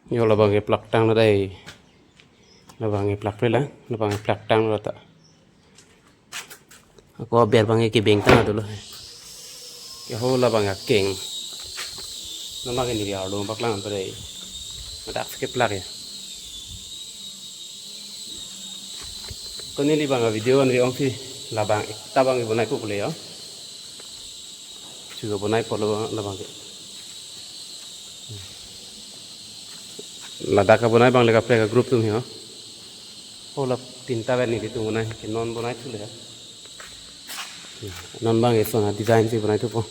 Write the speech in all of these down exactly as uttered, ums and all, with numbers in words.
Yo, labang keplak tanglo dei. Labang keplak pre la, labang keplak tanglo ta. Ako aber abang ke beng tang dolo. Ke ho labang akeng. Nama ke neli arlo paklang pre. Madak keplak ya. Ko neli abang video an ri ong si labang ekta abang bonai ko pule ya. Juga bonai polo labang ke. Ladak abonai abang le kaprek a group atum hi ho. Ho la tinta pen nelitum bonai ke non bonai thu le. Non abang ke son a design si bonai thupo.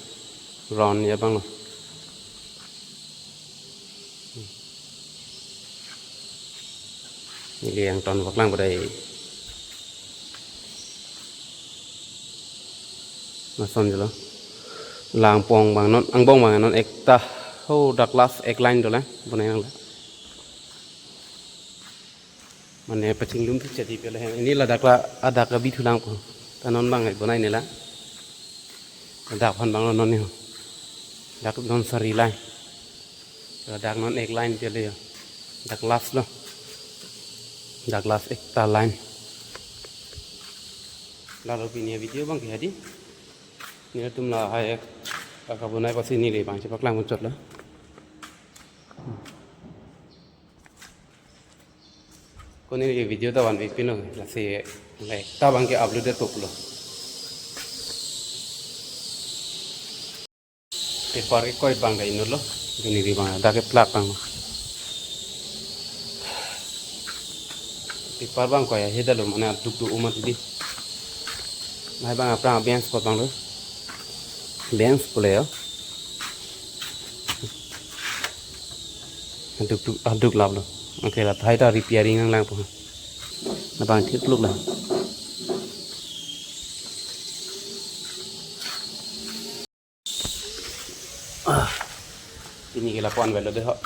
Round ya abang lo. Neli angton paklang bodai. Lason jelo. La angpong abang non, angbong abang non ekta. Ho dak last ek line dolang bonai nang la. Mane pachinglum thu chadi pele. Ini ladak la, adak abi thulang po. Ta non abang bonai nela. Dak aphan abang lo non ni ho. Dak non sari line. Dak non ek line pele yo. Dak last lo. Dak last ekta line. Lalo pini video abang ke hadi. Nelitum lahai ek. Aka bonai pasi neli abang si paklang pon chot lo. Ko neli video ta vanve pino, lasi la ekta abang ke upload toklo. Paper ke koi abang da inut lo, duni ri abang dak keplak abang. Paper abang koi aheda lo, mane aduk do umat di. Nai abang aphrang bench pot abang lo. Bench pule yo. Aduk duk, aduk lap lo. Oke, la thai ta repairing nang lang po. Labang thik luk la. Ah. Pini ke lapu-an avelo dei ho.